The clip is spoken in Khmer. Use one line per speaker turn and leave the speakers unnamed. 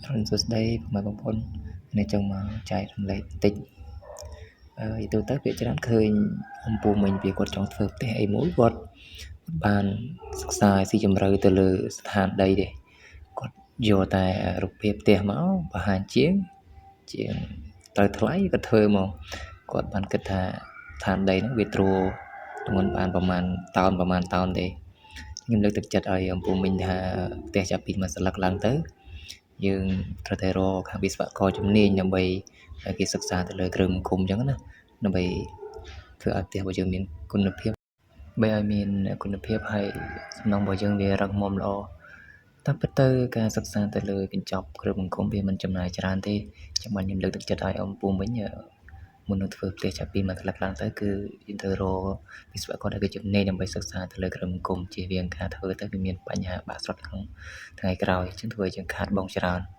សួស្តីពុកម៉ែបងប្អូននេះចង់មកចែករំលែកបន្តិចអឺទូទៅភាគច្រើនឃើញអំពូមិញពីគាត់ចង់ធ្វើផ្ទះអីមួយគាត់បានសិក្សាស៊ីជម្រៅទៅលើស្ថានដីទេគាត់យកតែរូបភាពផ្ទះមកបង្ហាញជាងជាងត្រូវថ្លៃគាត់ធ្វើមកគាត់បានគិតថាស្ថានដីហ្នឹងវាទ្រទម្ងន់បានប្រមាណតោនប្រមាណតោនទេខ្ញុំលើកទឹកចិត្តឲ្យអំពូមិញថាផ្ទះចាប់ពីមួយសន្លឹកឡើងទៅយើងត្រូវតែរកខាងវិស្វករជំនាញដើម្បីឲ្យគេសិក្សាទៅលើគ្រឿងសង្គមអញ្ចឹងណាដើម្បីធ្វើឲ្យផ្ទះរបស់យើងមានគុណភាពបីឲ្យមានគុណភាពហើយសំណង់របស់យើងវារឹងមាំល្អតាមពិតទៅការសិក្សាទៅលើកញ្ចប់គ្រឿងសង្គមវាមិនចំណាយច្រើនទេចាំបាច់ខ្ញុំលើកទឹកចិត្តឲ្យអំពូមិញមុននឹងធ្វើផ្ទះចាប់ពីមួយក្លឹកឡើងទៅគឺយើងត្រូវរកវិស្វករដែលគេជំនាញដើម្បីសិក្សាទៅលើគ្រឿងសង្គមជៀសវាងការធ្វើទៅវាមានបញ្ហាបាក់ស្រុតក្នុងថ្ងៃក្រោយអញ្ចឹងធ្វើឲ្យយើងខាតបង់ច្រើន។